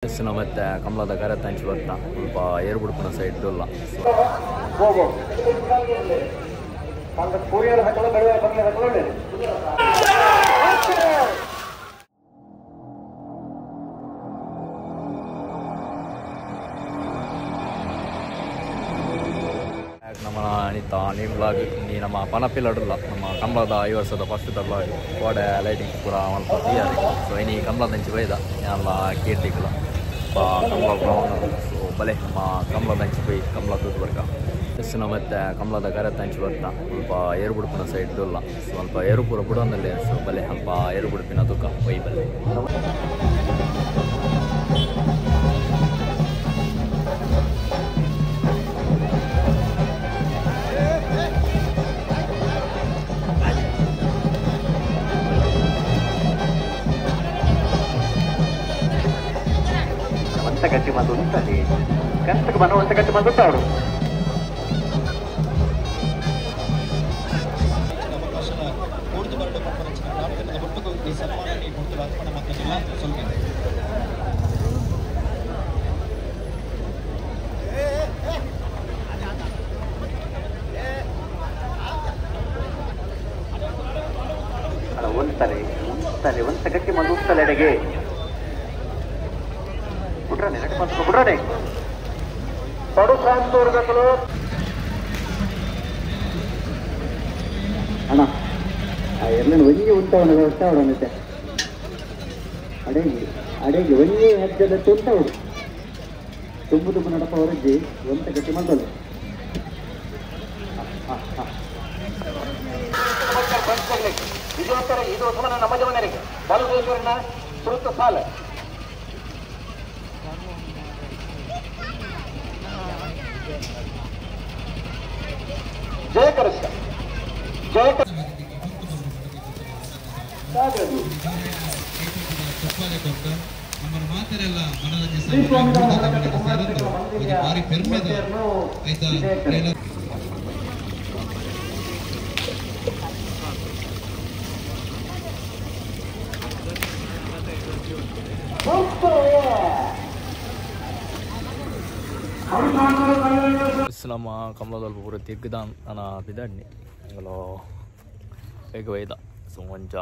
ಮತ್ತೆ ಕಮಲದ ಕರೆ ತಂಚಿ ಬರ್ತಾ ಸ್ವಲ್ಪ ಏರು ಬುಡ್ಪುನ ಸೈಡ್ ಇಲ್ಲ. ನಮ್ಮ ಅನಿತಾ ನೀವು ಬ್ಲಾಗ್ ನೀ ನಮ್ಮ ಪನಪಿಲಡುಲ್ಲ ನಮ್ಮ ಕಮಲದ 5 ವರ್ಷದ ಫಸ್ಟ್ ಬ್ಲಾಗ್ ಕೋಡೆ ಲೈಟಿಂಗ್ ಪೂರ ಮಲ್ಪ ತಯಾರಿ. ಸೊ ಇನಿ ಕಮಲದಂಚಿ ಬೈದ ಎಲ್ಲ ಕೀರ್ತಿಕಲ ಕಮಲ ಬ್ರೌನ್. ಸೊ ಬಲೆ ನಮ್ಮ ಕಮಲದಂಚಿ ಬೈ ಕಮಲ ತೂತು ಬರ್ಕ ನಮ್ಮ ಮತ್ತೆ ಕಮಲದ ಕರೆ ತಂಚಿ ಬರ್ತಾ ಸ್ವಲ್ಪ ಏರು ಬುಡ್ಪುನ ಸೈಡ್ ಇಲ್ಲ. ಸ್ವಲ್ಪ ಏರು ಪೂರ ಬುಡೊಂದಲ್ಲಿ. ಸೊ ಬಲೆ ಅಲ್ಪ ಏರು ಬುಡುಪಿನ ತುಕ್ಕ ಬೈ ಬಲೆ. ಗಟ್ಟಿ ಬಂದು ಉಂಟಲ್ಲಿ ಕಂತಕ್ಕೆ ಬಂದು ಒಂತ ಗಟ್ಟಿ ಬಂದು ಅವರು ಒಂದ್ತಲೆ ಒಂದ್ತಲೆ ಒಂತ ಗಟ್ಟಿ ಬಂದು ಉಂಟಲೆ ಅಡೆಗೆ ಬಿಡ್ರಾನೆ ಅಣ್ಣ ಎಲ್ಲ ಒಂಜಿ ಉಂಟವನ ವ್ಯವಸ್ಥೆ ಅವಡನೈತೆ ಅಡೆಗೆ ಅಡೆಗೆ ಒಂಜಿ ಹೆಜ್ಜೆದ ಉಂಟವಡು ತುಂಬು ತುಂಬು ನಡಪ ಹೊರಜ್ಜಿ ಒಂತ ಗಟ್ಟಿ ಮಾಡ್ದಲ್ಲ. ಇದು ನಮ್ಮ ಜವನರಿಗೆ ಬಾಲುದೇಶ್ವರನ ಸುರುತ್ತ ಸಾಲ. ಜಯಕೃಷ್ಣ ಜಯಕ ನಮ್ಮ ಕಮಲದಲ್ಪ ಪೂರ ತಿಗ್ಗದಾನ್ ನನ್ನ ಬಿದಾಡ್ನಿ ಅಂಗಲೋ ಬೇಗ ಒಯ್ದ. ಸೊ ಒಂಚ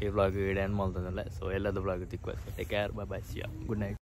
ಈ ಬ್ಲಾಗ್ ಎಂಡ್ ಮಾಡ್ತದಲ್ಲ. ಸೊ ಎಲ್ಲದ blog ತಿಕ್ಕು. Take care, bye bye, see ya, good night.